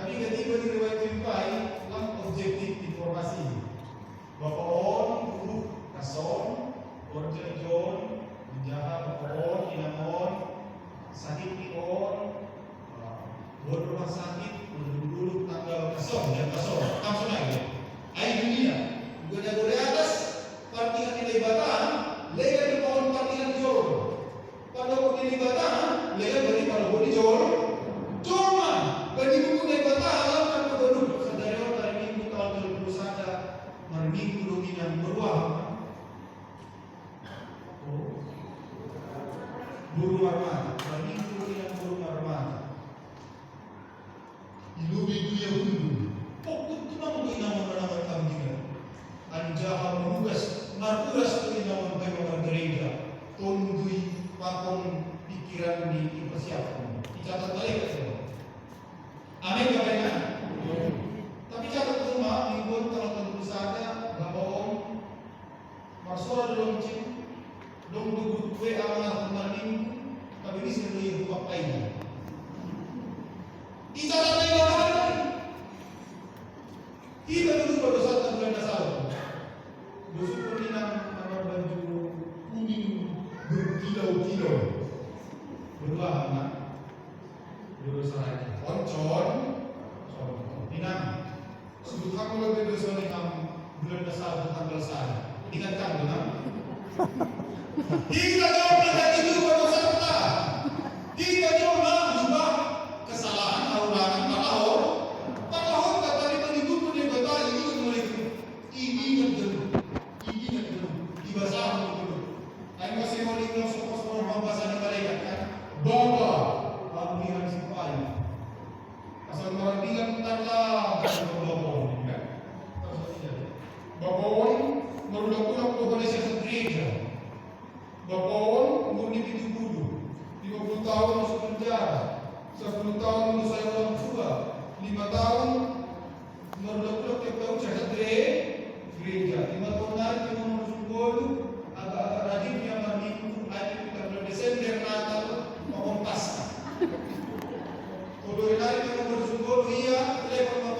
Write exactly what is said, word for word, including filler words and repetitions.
Tiga-tiga ni riwayat limpai lam objektif informasi. Bapa on, guru, kason, orja ijon, menjaha bapa on, inang on, sakit ni on, ah, buat rumah sakit, dulu tanggal kason, jam kason, langsung aja. Ai dunia, bukan jago di atas, partihan di lebatan, lega di pohon partihan di jorong. Kalau kau di lebatan, lega beri kalau kau di jorong. Cuma, bagi buku lebatan, alam kan kau duduk, sadari orang hari minggu tahun dua ribu satu, hari minggu dominan berubah. Oh. Buru marmata, hari minggu dominan buru marmata. Ilubi dunia hundu. Pokok tu mampu inang manaman tambingan. Anjaha marugas, marugas tu inang mampai mamar gereja. Tondui pakon pikiran di ipersiapkan. Dicatat balik ya. Amin, Bapak Ibu. Tapi catat rumah, minggu tahun dua ribu satu, Bapak Om, Marsuara dolo cin, dong dubut kue amanah kemarin, tapi ini sih lebih buka kainya. Kita tak ada yang lain. Kita dulu pada saat bulan Nasar. Bersyukur inang anak baju kuning berkilau-kilau. Berdoa anak. Dulu saja. Oncon. Inang. Sebut aku lebih dosa ni ham bulan Nasar tanggal sana. Ingat kan, Bang? Kita jawab lagi dulu pada serta. Kita jawab lah, ubah kesalahan, aurangan, tak tahu. Tak tahu, kata dia, menipu pun dia kata, ini mulai. Ini ingat dulu. Ini ingat dulu. Di bahasa apa dulu? Ayo masih mau dibilang sopos-sopos bahasa di mereka, kan? Bapa, aku yang si paling. Asal orang bilang tanda, kan? Bapa on, kan? Bapa on, merulak-ulak kepada satu gereja. Bapa on, umur ni tujuh puluh. Lima puluh tahun masuk penjara. Sepuluh tahun menurut saya orang tua. Lima tahun, merulak-ulak tiap tahun saya gere-, gereja. Lima tahun lagi cuma menurut golu, agak-agak rajin dia minggu, aja kita bulan Desember, Natal, maupun Paskah. Kalau hari lagi cuma menurut golu, iya, telepon